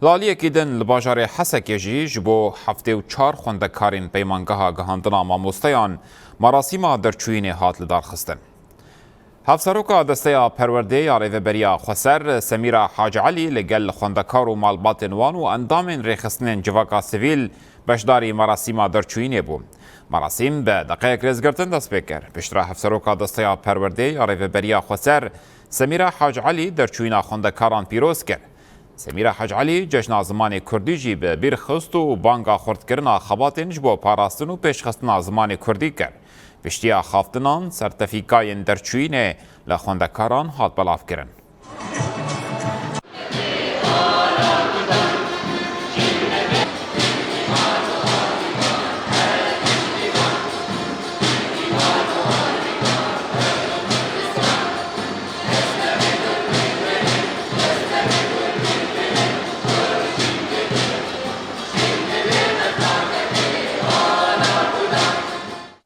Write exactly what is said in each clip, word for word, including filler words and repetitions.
Li aliyekî din li bajarê Hesekê jî ji bo heftê û çar xwendekarên Peymangeha Gihandina Mamosteyan merasîma derçûyînê hat lidarxistin. Hevseroka Desteya Perwerdê ya Rêveberiya Xweser, Semîra Hac Elî, li gel xwendekar û malbatên wan û endamên rêxistinên civaka sivîl beşdarî merasîma derçûyînê bû. Merasîm bi deqeyek rêzgirtin dest pê kir. Piştre Hevseroka Desteya Perwerdê ya Rêveberiya Xweser, Semîra Hac Elî, derçûyîna xwendekaran pîroz kir. Semîra Hac Elî cejna zimanê kurdî jî bi bîr xist û banga xurtkirina xebatên ji bo parastin û pêşxistina zimanê kurdî kir. Piştî axaftinan, sertefîkayên derçûyînê li xwendekaran hat belavkirin.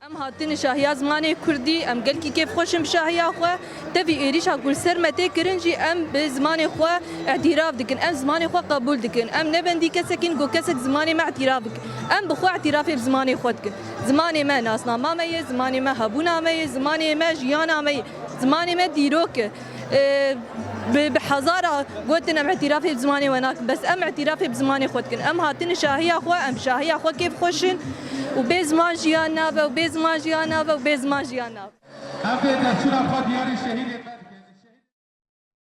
Em hatin şahiya zimanê kurdî, em gelkî kêfxweş in bi şahiya xwe. Tevî êrîşa ku li ser me tê kirin jî em bi zimanê xwe îtîraf dikin. Em zimanê xwe qebûl dikin. Em ne bendî kesek in ku kesek zimanê me îtîraf bike. Em bi xwe îtîrafê bi zimanê xwe dikin. Zimanê me nasnama me ye, zimanê me hebûna me ye, zimanê me jiyana me ye, zimanê me dîrok e. Ê, bi, bi hezara gotin em îtîrafê bi zimanê we nakin. Bes em îtîrafê bi zimanê xwe dikin. Em hatin şahiya xwe, em şahiya xwe kêfxweş in û bê ziman jiyan nabe û bê ziman jiyan nabe û bê ziman jiyan nabe. Em dê destûra xwe diyarî şehîdê